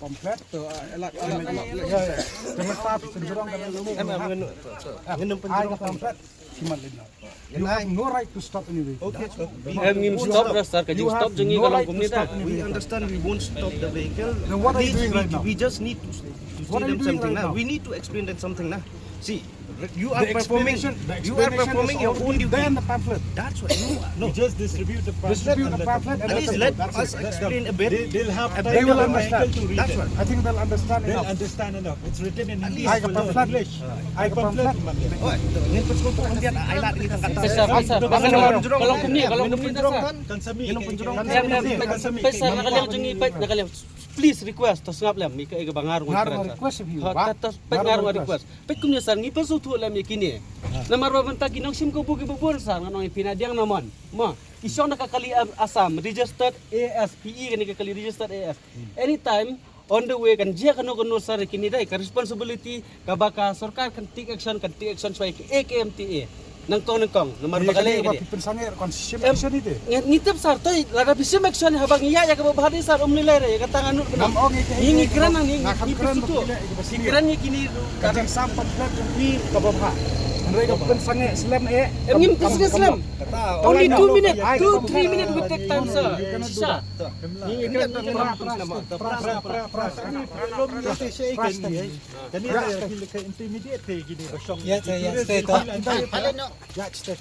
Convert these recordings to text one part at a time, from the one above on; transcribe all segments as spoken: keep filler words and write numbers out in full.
Pamphlet to, ah, elak, elak, elak. Ya, ya. Kena stop, penjurong, kena lu. Em, em, ngin, ngin penjurong. Ai ka pamphlet. Kimat lina. You have no right to stop anyway. Okay, sir. Em, ngim stop ras, sir, ka jingstop jong ngi ka long kumne ta. We understand we won't stop the vehicle. Then what are you doing right now? We just need to, to see them something now. We need to explain them something now. See, you are performing, you are performing your own duty. There in the pamphlet. That's what. No, no. We just distribute the pamphlet. Distribute the pamphlet and let them know. At least let us explain a bit. They, they'll have time for the vehicle to read it. That's what. I think they'll understand enough. They'll understand enough. It's written in English. Ai ka pamphlet. Ai ka pamphlet. Oi, ngin pynskhem pynbiang ai lad ngi tang kata. Pesa, pesa. Ka long kumne, ka long kumne ta, sir. Kan sa mih. Kan sa mih. Pesa, na ka liang jong ngi, peit na ka liang. Please request, to sngap lem, ïa ka, ïa kaba nga ruh nga kren, sir. Request of you. Ha, ta, ta, peit nga ruh nga request. Peit kumne, sir, ngi pynsngewthuh lem ïa kine. Namar ba mynta ki nongshim kabu kiba bun, sir, ngan ong ïa phi na diang na mon. Mo, ki shong da ka kali, um, Assam, registered A S, phi i kane ka kali registered A S. Anytime On the way kan jia kano kano sar, kine dei ka responsibility kaba ka sorkar kan take action, kan take action shwa ïa ki A K M T A. Nangkong nangkong namar ba ka leh ka dei. Phi pynsangeh kan shim action ite. Ngi tip sar, toi lada phi shim action haba ngi ïa ïa kaba bha dei sar, um lei lei re ïa kata nga nud. Ngi ngi kren nang ngi ngi pynsuk. Ngi kren ïa kine ka jingsam pynplet jong phi kaba bha. Hynrei ka pynsangeh slem eh. Em ngim pynsangeh slem. Only two minutes, two three minutes will take time sir. Shisha. Yes, sir, yes, stay, sir.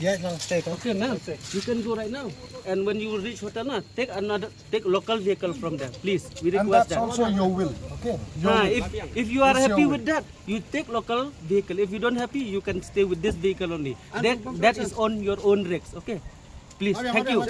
Yes, sir, stay, sir. Okay, ma'am, you can go right now. And when you reach hotel, na, take another, take local vehicle from there, please. We request that. And that's also your will, okay? Your will. If if you are happy with that, you take local vehicle. If you don't happy, you can stay with this vehicle only. That that is on your own risks, okay? Please, thank you.